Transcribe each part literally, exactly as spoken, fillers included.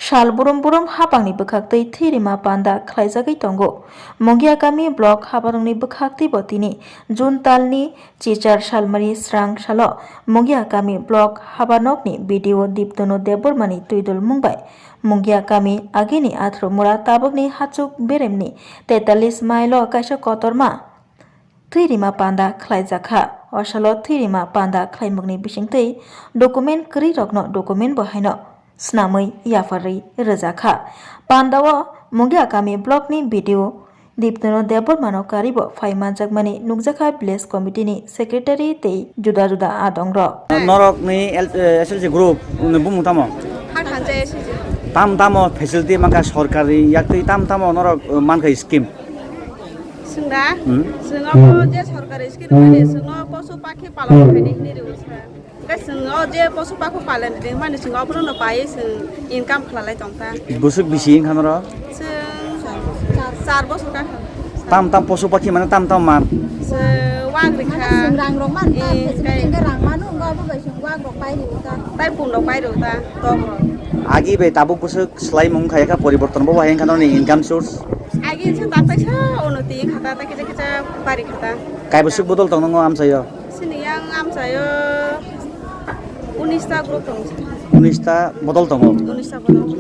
Sal burum burum hapangni bwkhaktwi thwirima panda khlaijagwi tongo. Mungiakami block habanokni bwkhaktwibo tini June talni chichar salmari srang salo Mungiakami block habanokni B D O Diptono Debbarmani twidulmung bai Mungiakami agini Athrumura tabukni Hachuk Beremni tetalis mailo kaisa kotorma thwirima panda khlaijakha. O salo thwirima panda khlaimukni bisingtwi document kwrwirokno document bo haino snamwi yapharwi rwjakha. Pandao Mungiakami blockni B D O Diptono Debbarmano karibo phai manjakmani nukjakha village committee ni secretary tei juda juda adongrok. Norokni L-, eh, S L C group ni bumung tamo? Kha thansa S L C. Tam tamo facility mankha sorkari yaktwi tam tamo norok, eh, mankha scheme? Swngra, Hmm? Swngo je sorkari scheme mani swngo posu pakhi palon khaini hini rw sa. Hwnkhe chwng o je posu pakhu palan rimani chwng oborokno paiwi chwng income khwlalai tongkha. Bwswk bisi wngkha norok? Chwng char bosor ka kha. Tam tam posu pakhi mane tam tam man? Chwng wak rikha. Chwng rang rok man, Eh, facility kai- hwnkhe rang manu, wngkha obo bai chwng wak rok pai rikha. Tai pun rok pai rikha, tok rok. Agi bai tabuk bwswk swlaimung khai kha, poriborton bo hai wngkha norokni income source? Agi se tak kaisa unnoti wngkha ta, ta kisa kisa bari kha ta. Kai bwswk bodol tong nango amchaio? Sini yang amchaio unis ta group tong. Unis ta bodol tongo. Unis ta bodol.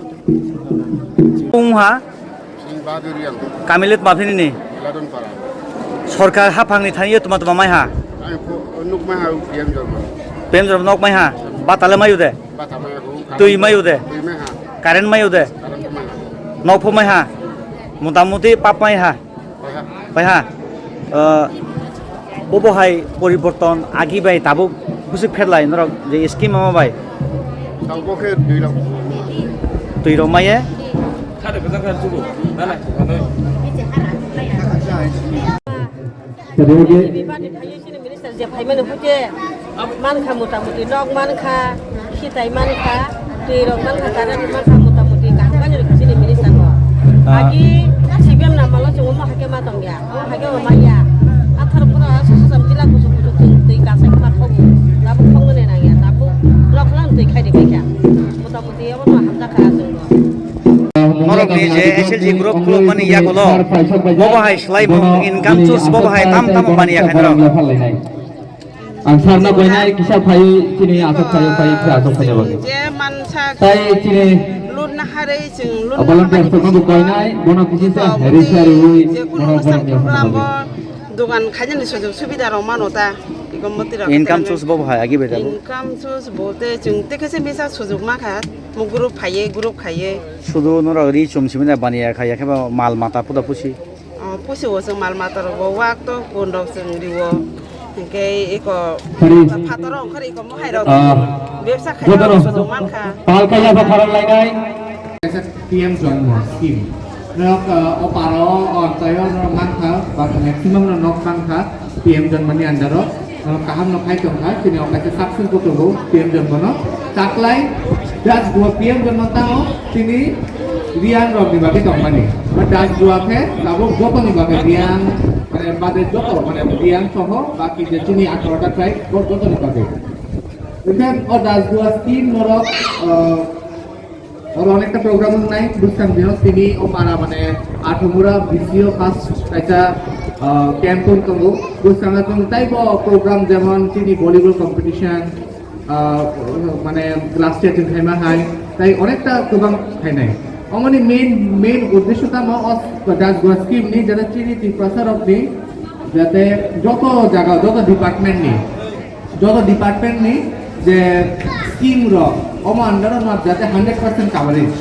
Ung ha? Sini Bahadur yang. Kamilet mapini ni? Ladon para. Sorkar haphang ni thani tuma tuma mai ha? Ai ko nuk mai ha P M Jorma. P M Jorma nok mai ha? Batale mai ude? Bata mai ha. Twi mai ude? Twi mai ha. Current mai ude? Current mai ha. Nok phu mai ha? Motamuti pap mai ha? Paiha. Paiha. Eh, obo hai poriborton agi bai tabuk bwswk pherlai norok je scheme ama bai? Tabuk khe twi rok. Twi rok maye? Minister je phaimani hwnkhe mankha, motamuti nok mankha, khitai mankha, twi rok mankha, current mankha, motamuti kaham khe chini minister bo. Ah. Agi C P M ni amolo chwng omo hai khe ma tongya, omo hai khe bo manya. Athar pura sasa jila kuchuk kuchuk twi, twi kasai ma khobu, tabuk khogwi nangya, tabuk nok lang twi khai di khaikha. Motamuti obo no hamjakha chwng bo. Norokni je S L G group khulukmani yagulo, bo bahai swlaimung income source bo bahai tam tamo mani ya khainai rok. Ang sarno koinai kisa phaiwi chini aswk phaiwi phaiwi khe aswk phaiwi bagwi. Je mansa tai chini lun naharwi chwng lun volunteer naharwi tongma bo koinai, bono kisi sa heri sari wi, je kuno bono bono program bo. Dogan khainani sujug subida rok mano ta, iko moti rok. Income source bo bahai agi bai tabo. Income source bo te chwng te khe se misa sujug ma kha, mo group phaiye, group khaiye. Sudu norok ri chum simi na baniya khaiya khe ba mal mata puda pusi. Oh, pusi o chwng mal mata rok bo wak to kun rok chwng ri o. Hingke iko phator rok khari iko mohai rok. Ah. Bebsa khaina rok sujug man kha. Pal kaya ba kharan lainai. P M Janma scheme. Norok, ah, o paro, o tayo norok mankha, ba maximum no nok mankha P M Janma ni under o. Norok kaham no khai tongkha, chini o kaisa success bo tongo P M Janma no. Taklai, das dua P M Janma tamo, chini Reang rok ni bagwi tongmani. Ba das dua khe tabuk joto ni bagwi Reang, mane bade joto, mane Reang soho, baki je chini atharo ta tribe, bo joto ni bagwi. Then o das dua scheme norok, ah, Oro onekta program wngnai, bwskang dino tini o para mane Athumura B C O first kaisa, ah, camp wng tongo. Bwskango chwng taibo program jemon chini volleyball competition, ah, mane last year chwng khaima hai, tai onekta kwbang khainai. Omoni main, main uddesho tamo o Das Gua scheme ni jate chini Tiprasa rokni jate joto jaga, joto department ni joto department ni je scheme rok, omo under o no jate hundred percent coverage.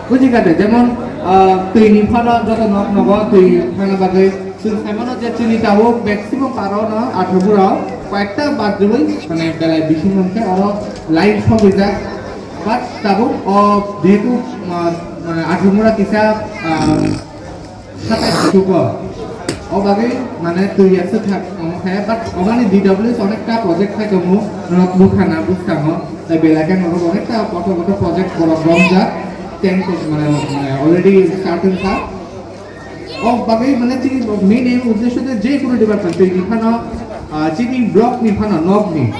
Buji kha de, jemon, ah, twi ni phano joto nok nogo twi thangna bagwi chwng sai mano je chini tabuk maximum paro no Athumura koyekta bad rwi mane belai bising hwnkhe oro line sogwi jak. But tabuk o jehetu, ah, mane Athumura kisa, ah, Satai kuchugo. O bagwi mane twi ya swthak omo khe, but obani D W S onekta project khai tongo, norok nukha na bwskango. Tai belai khe norok onekta kotor kotor project borok romjak, ten mane, mane already start wngkha. O bagwi mane chini main aim uddesho de je kono department twi ni phano, ah, chini block ni phano nok ni,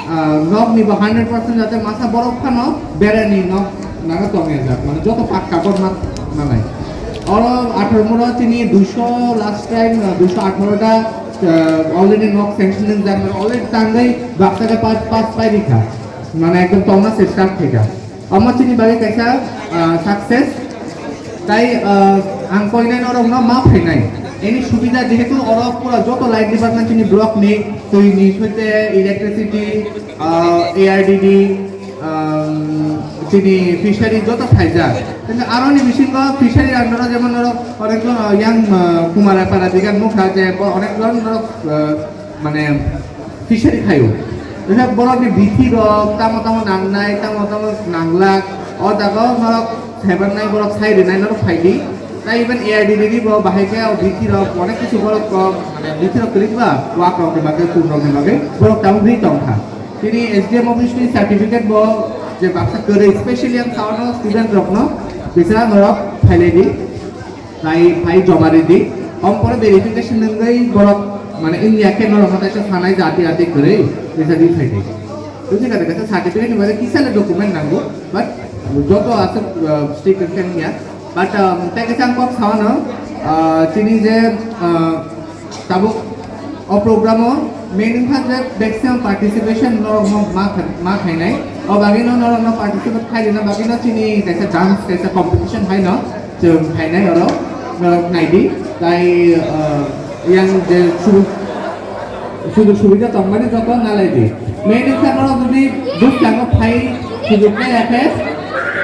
ah, nok ni ba hundred percent jate masa borok phano berani nok Naga tongya jak, mane joto pakka bor ma-, manai. Oro atharo moro chini duisho last time, uh, duisho atharo ta, uh, already nok sanction jak, mane already tangwi baksa ke pas, pas pai rikha. Mane ekdom tongna se start khaikha. Omo chini bagwi kaisa, uh, success. Tai, uh, ang koinai norokno ma phainai. Eni subida jehetu oro pura joto line department chini block ni, twi ni soite, electricity, uh, A R D D, um, chini fishery joto phaijak. Kintu aroni bisingo fishery under o jemon norok onek jon, uh, yang, uh, Kumara para digan nukha je bo onek jon norok, uh, mane fishery khaio. Jesa borokni bithi rok tamo tamo nangnai, tamo tamo nanglak, o jaga o norok saibarnai borok sai rinai norok phaidi. Tai even A R D D bo bahai khe o bithi rok onek kisu borok kok, mane bithi rok kwrwi ba wak rok ni bagwi, kum rok ni bagwi borok tabuk ri tongkha. Tini S D M office ni certificate bo je baksa kwrwi specially ang saono student rokno bisa norok phailai di. Tai phai joma ridi, om pore verification nungwi borok mane India khe norok hatai se sanai jati jati kwrwi bisa di phai di. Tumi kata kata certificate ni bagwi kisa le document nango, but joto aswk, uh, strict khe wngya. But, um, tai kisa ang kok sao no, uh, chini je, uh, tabuk o program o main wngkha je maximum participation norok no ma kha-, ma khainai. O bagwi no norok no participate khai rina bagwi no chini kaisa dance, kaisa competition hai no chwng khainai oro norok naidi. Tai, uh, yang je sujuk, sujuk subida tongmani joto nalaidi. Main wngkha norok jodi bwskango phai sujuk nai khe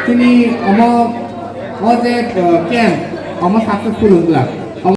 chini omo o je, uh, camp omo successful wngla.